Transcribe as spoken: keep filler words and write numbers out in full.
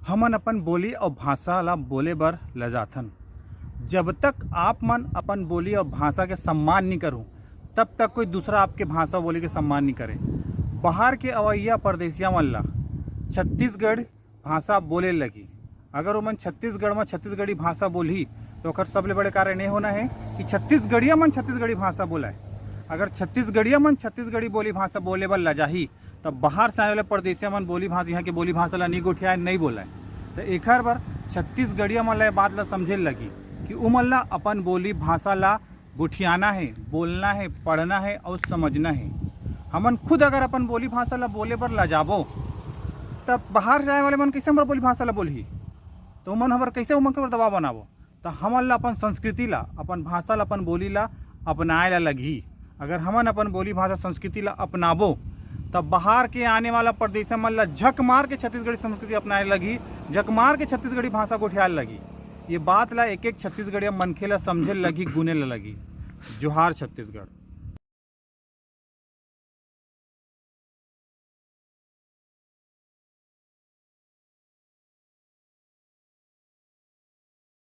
हमन अपन बोली अउ भाषा ला बोले बर लजाथन। जब तक आप मन अपन बोली अउ भाषा के सम्मान नइ करहू, तब तक कोई दूसरा आपके भाषा बोली के सम्मान नइ करे। बाहर के अवइया परदेसिया मन ला छत्तीसगढ़ भाषा बोले लगी। अगर ओमन छत्तीसगढ़ में छत्तीसगढ़ी भाषा बोलही, तो ओकर सबले बड़े कारण ये होना है कि छत्तीसगढ़िया मन छत्तीसगढ़ी भाषा बोलाए। अगर छत्तीसगढ़िया मन छत्तीसगढ़ी बोली भाषा बोले बर लजाही, तब बाहर से आने वाले परदेसिया मन बोली भाषा, यहाँ के बोली भाषा ला नइ गोठियाए, नइ बोलाए। तो एकर बर छत्तीसगढ़िया मन ला ये बात ला समझे लगी कि उमन ला अपन बोली भाषा ला गोठियाना है, बोलना है, पढ़ना है अउ समझना है। हमन खुद अगर अपन बोली भाषा ला बोले बर लजाबो, तब बाहर जाए वाले मन कैसे हमर बोली भाषा ला बोलही? तो उमन हमर कैसे उमन के ऊपर दबाव बनाबो? तो हमन ला अपन संस्कृति ला, अपन भाषा ला, अपन बोली ला अपनाए ला लगही। अगर हमन अपन बोली भाषा संस्कृति ला अपनाबो, तब बाहर के आने वाला परदेसिया मन ला झक मार के छत्तीसगढ़ी संस्कृति अपनाए लगही, झक मार के छत्तीसगढ़ी भाषा गोठियाए लगही। ये बात ला एक एक छत्तीसगढ़िया मनखे ला समझे लगही, गुने ला लगही। जोहार छत्तीसगढ़।